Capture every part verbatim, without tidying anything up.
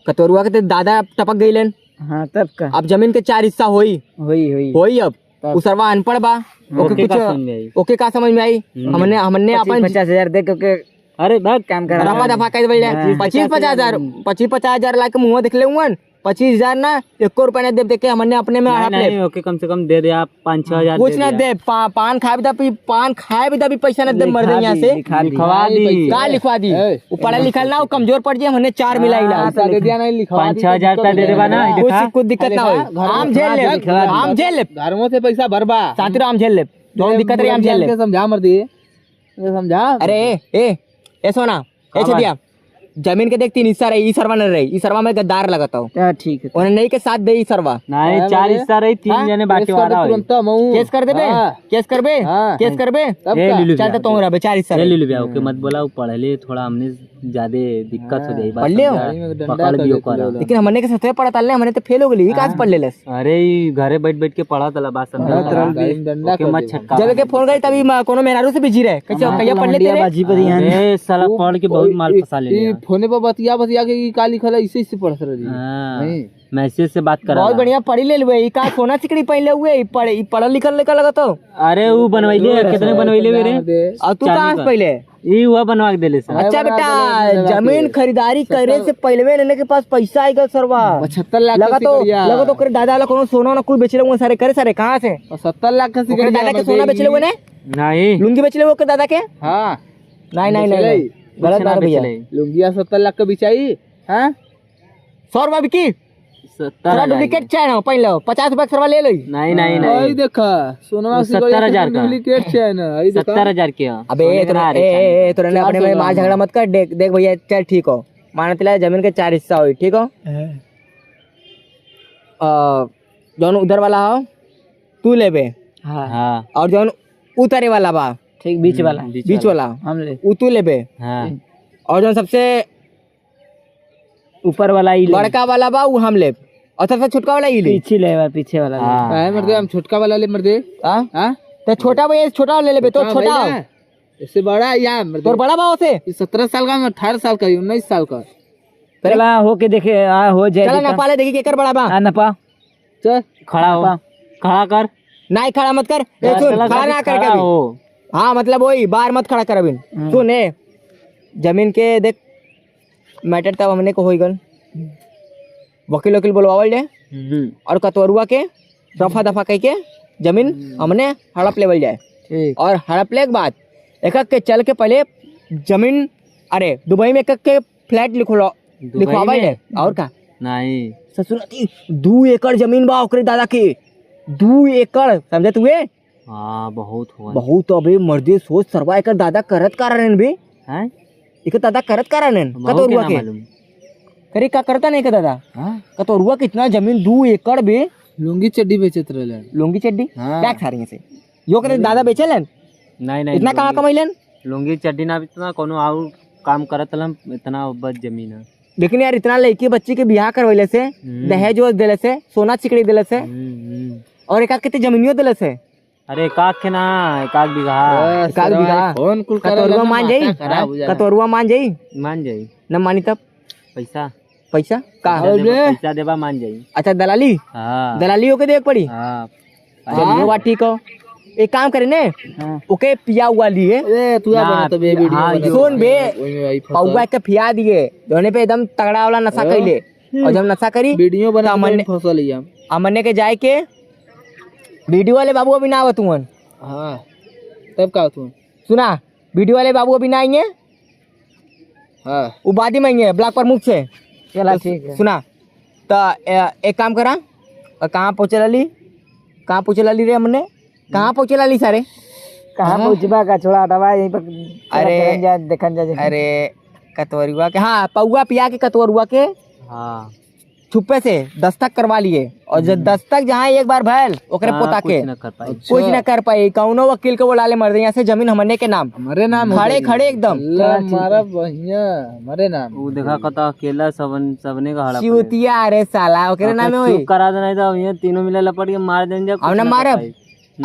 कतोरुआ के तो दादा टपक गइलन। हाँ, तब का? अब जमीन के चार हिस्सा होई। होई, होई। होई अब। तब। उ सरवा अनपढ़ बा। ओके ओके कुछ, का समझ में आई? ओके का समझ में आई? हम्म। हमने, हमने पच्चीस अपन पचास हजार दे के ओके अरे, भाग। काम करा। रफा दफा कर दे भैया। हाँ। पच्चीस पचास हजार, पच्चीस पचास हजार ला के मुँह देख ले हुअन। पच्चीस हजार ना, एको रुपया ना देब, देखे, हमने अपने में नहीं, हड़प लेब। नहीं, ओके, कम से कम दे दे आप, पाँच छः हजार कुछ दे ना दे आप। दे, पा-, पान खाए भी दा, पी-, पान खाए भी दा, भी पैसा ना दे, मर दे यहाँ से। लिखा दी। लिखवा दी। का लिखवा दी? ए, वो पढ़ा लिखा ना, वो कमजोर पड़ जाए, हमने चार मिला ही ला। हाँ, पैसा दे दिया, नहीं लिखवा दी, पाँच छः हजार रुपया दे देबा ना, कुछ, देखा। कुछ दिक्कत ना हो। घर में हम झेल लेब, लिखवा दी। हम झेल लेब। घर में से पैसा भरबा। शांति रहो, हम झेल लेब। जो दिक्कत रही, हम झेल लेब। समझा मर दिए। ये समझा। अरे, ए, ए, ए सोना, ए हाँ भाई। छेदिया, जमीन के देख तीन हिस्सा रही, ई सरवा न रही, ई सरवा में गद्दार लगत हो। हाँ, ठीक है। उन्हें नहीं के साथ दे ई सरवा। नहीं, हाँ, चार बोलिए। हिस्सा रही, तीन हाँ? जने बांटे वाला हो। तुरंत मऊ। केस कर देबे? हाँ। केस करबे? हाँ। केस करबे? तब ए, का? लीलू चल भैया। तो तुम रहबे, चार हिस्सा ए, रही। लीलू भैया, ओके मत बोला, वो पढ़ले थोड़ा हमने ज्यादा दिक्कत हो जाई, बात पढ़ले हो? समझा? गाड़ी में डंडा पकड़ कर भी दिया ओकर। लेके लेकिन हमने के सतवे पढ़ा ताल ने, हमने तो फेल हो गइली, ई कहाँ से हाँ। पढ़ लेलस? अरे, ई घरे बैठ बैठ के पढ़ा तला, बात समझा हाँ, ताला। डंडा ओके, कर मत दिया। छटका। जब के फोन गई तभी म-, कोनो मेहरारू से बिजी रहे, कैसे हाँ। कहिया पढ़ लेते रे? बाजी पर ध्यान। अरे, साला वो पढ़ के बहुत ई, माल ई, फंसा ले ई लिया। फोने पर बतिया बतिया के ई का लिखल है, इसे इसे पढ़त रही। हाँ। नहीं। मैसेज से बात करा बहुत ला। बढ़िया पढ़ी ले लुए। ई का सोना सिकड़ी पहले हुए, ई पढ़, ई पढ़ल लिखल लेकर लगा तो। अरे, ऊ बनवैले, कितने बनवैले हुए रे? और तू कहाँ से पहले? ई हुआ बनवा के देले सर। अरे, अच्छा बेटा, जमीन खरीदारी करे से पहले इन्हें के पास पैसा आएगा सरवा। पचहत्तर लाख लगा तो, लगा तो ओकरे दादा वाला कोनो सोना ना कुल बेचले हुए सारे, करे सारे, कहाँ से? सत्तर लाख का ओकरे दादा के सोना बेचले हुए ने? नहीं। लुंगी बेचले हुए ओकरे दादा के? हाँ। नहीं, नहीं, नहीं, नहीं। गलत बात भैया। लुंगिया सत्तर लाख का बिचाई, हाँ? सौ रुपया बिकी? सत्तर हजार थोड़ा डुप्लीकेट चैन हो, पहन लो, पचास रुपया के सरवा ले लो। नहीं, नहीं, नहीं। आई देखा, सोनवा वो से बढ़िया सत्तर हजार का। डुप्लीकेट चैन है, आई देखा। सत्तर हजार के है। अबे, सोने ए, तोरा, ना रे, ए, ए, चांदी ए, तोरा ने का? अपने में मार झगड़ा मत कर, देख, देख भैया, चल ठीक हो, मानत ला जमीन के चार हिस्सा होई, ठीक हो? हाँ। अ, जौन उधर वाला हो, तू लेबे। हाँ। हाँ। और जौन उतरे वाला बा, ठीक, बीच वाला। हम्म, बीच वाला। हम ले। उ तू लेबे। हाँ। और जौन सबसे ऊपर वाला ई ले। बड़का वाला बा, उ हम लेब। और सबसे छोटका वाला ई ले। पीछे ले बा, पीछे वाला ले। हाँ। काहे मर्दे, हम छोटका वाला ले मर्दे। हाँ? हाँ? तो छोटा भैया, छोटा वाला ले लेबे, तो छोटा छोटा भैया, हो। इससे बड़ा या मर्दे। तोर बड़ा बा ओसे? ई सत्रह साल का, हम अठारह साल का, उन्नीस साल का। चला, होके देखे, आ, हो जाए चला, देखा। नपा ले, देखी केकर बड़ा बा। आ, नपा। चल। खड़ा हो। नपा। खड़ा कर। नहीं, खड़ा मत कर। ए, चल, सुन, चला, खड़ा जल्दी ना कर खड़ा कभी। हो। हाँ, मतलब वही, बाहर मत खड़ा कर अभी। हम्म। सुन, ए, जमीन के देख, मैटर तब हमने को होई गल। वकील वकील बुलवावल जाए। हम्म। और कतवरुआ के रफा दफा कह के जमीन हम्म। हमने हड़प लेवल जाए। ठीक। और हड़प ले के बाद एक एक के चल के पहले जमीन, अरे, दुबई में एक एक के फ्लैट लिखवा-, दुबई लिखवावल में? है। और का? नहीं। ससुर जी, दू एकड़ जमीन बा ओकरे दादा के। दू एकड़, समझे तुए? हाँ, बहुत हुआ। बहुत। अबे मर्दे, सोच सरवा, एकर दादा करत का रहन बे? हैं? एकर दादा करत का रहन? हमहू के कतोरुआ ना के? मालूम। करे का करता नहीं के दादा? हाँ? कतोरुआ के इतना जमीन, दू एकड़ बे। लुंगी चड्डी बेचत रहले। लुंगी चड्डी? हाँ। क्या खा रही है से? यो कहते दादा बेचे लेन? नहीं, नहीं, इतना कहाँ लुंगी, कमैलन? लुंगी चड्डी ना बेचना, कोनो और काम करत रहलन, इतना बस जमीन है। लेकिन यार, इतना लड़की बच्ची के बियाह करवैले से, हम्म। दहेज वहेज देले से, सोना चिकड़ी देले से, हम्म, हम्म। और एक आध कितनी जमीनियों देले से। अरे, एक आध के ना, एक आध बीघा। बस, एक आध सरवा बीघा। फोन कुल कतोरुआ करल मान जाई? माथा खराब हो जाला। कतोरुआ मान जाई? मान जाई। न मानी तब? पैसा। पैसा? का? पैसा देबा, पैसा देबा, मान जाई। अच्छा, दलाली? हाँ। दलाली होके देख पड़ी? हाँ। चलिए, हाँ। बात ठीक हो। एक काम करे ने, हाँ। ओके पिया हुआ लिए। ए, तू आ ना, बना तो बे, वीडियो हाँ, बना। सुन बे, ओई में भाई फंसल। पौवा के पिया दिए, जोने पे एकदम तगड़ा वाला नशा हाँ। कैले। और जब नशा करी, वीडियो बना तो तो अमन, फंसल ही हम। अमने के जाए के, वीडियो वाले बाबू अभी ना आवत हुअन। हाँ, तब का होत हुअन? सुना, वीडियो वाले बाबू अभी ना आएंगे। हाँ। उ बादी में आएंगे, ब्लॉक प्रमुख से। चला, तो ठीक है। सुना, तो, ए, एक काम करा, और कहाँ पहुँचे लाली? कहाँ पहुँचे लाली रे हमने? कहाँ पहुँचे लाली सारे? कहाँ हाँ? पहुँचबा का, छोड़ा, हटावा, यहीं पर अरे, देखन जा, देखन जा, देखन जा। अरे, कतवरुआ के, हाँ, पौवा पिया के कतवरुआ के। हाँ। छुपे से दस्तक करवा लिए, और जब हम्म। दस्तक जहाँ एक बार भयल, ओकरे हाँ, पोता के कुछ न कर पाई। कुछ न कर पाई। कौनो वकील के बोला ले, मर्दे, यहाँ से जमीन हमने के नाम। हमरे नाम हो खड़े, जाई। खड़े एकदम। अल्लाह का चीज मारा है? बहिया, हमरे नाम। वो देखा, कता अकेला सबन, सबने का हड़प है। चिउतिया रे साला, ओकरे नाम में होई। चुप करा देना, तो अब ये तीनों मिला लपट के मार देंगे, अब कुछ ना ना कर मारब। पाई।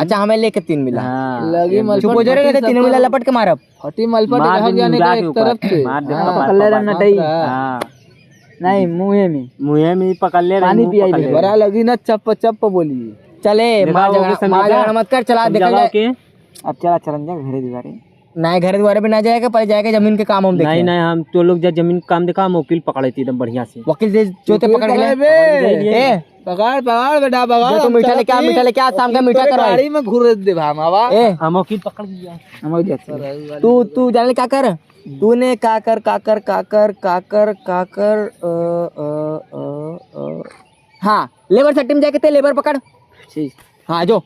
अच्छा, हमें लेके तीन मिला। हाँ। लगी मलपट चुप हो जा रे, फटी नहीं तो तीनों मिला सबका। लपट के मारब। फटी मलपट मार भाग दे, जाने का मिला एक के तरफ ऊपर। से। मार दे, हाँ। कपार पकड़ ले पर रहना मार। चाहिए। हाँ। नहीं, मुँहे में। मुँहे में ही पकड़ ले रहे, पानी मुँह पियाई पकड़ दे। ले रहे। बड़ा लगी ना, चप्प चप्प बोली। चले, देखा, मार वो झगड़ा, के संग मार जा। झगड़ा मत कर, चला, देखा जाए। के? अब चला, चलन जा घरे दुआरे। नहीं, घरे दुआरे पे ना जाएगा, पहले जाएगा जमीन के काम हम देखे। नहीं, नहीं, हम तो लोग जब जमीन के काम देखा, हम वकील पकड़े थे एकदम बढ़िया से। वकील से जो ते वकील पकड़ के ले। पकड़े बे। ए, पकड़, पकड़ बेटा, पकड़, जो तू हम मीठा लेके आ, चलती। मीठा लेके आ, शाम का वकील मीठा तोरे करवाई। गाड़ी में घुरे दे हम, आवा। ए। हम वकील पकड़ लिया। हम वही जाते हैं। तू, तू जाने का कर? तूने का कर, का कर, का कर, का कर, का कर, अ, अ, अ, अ। हाँ, लेबर सट्टी में जाके ते लेबर पकड़। ठीक। हाँ, जो।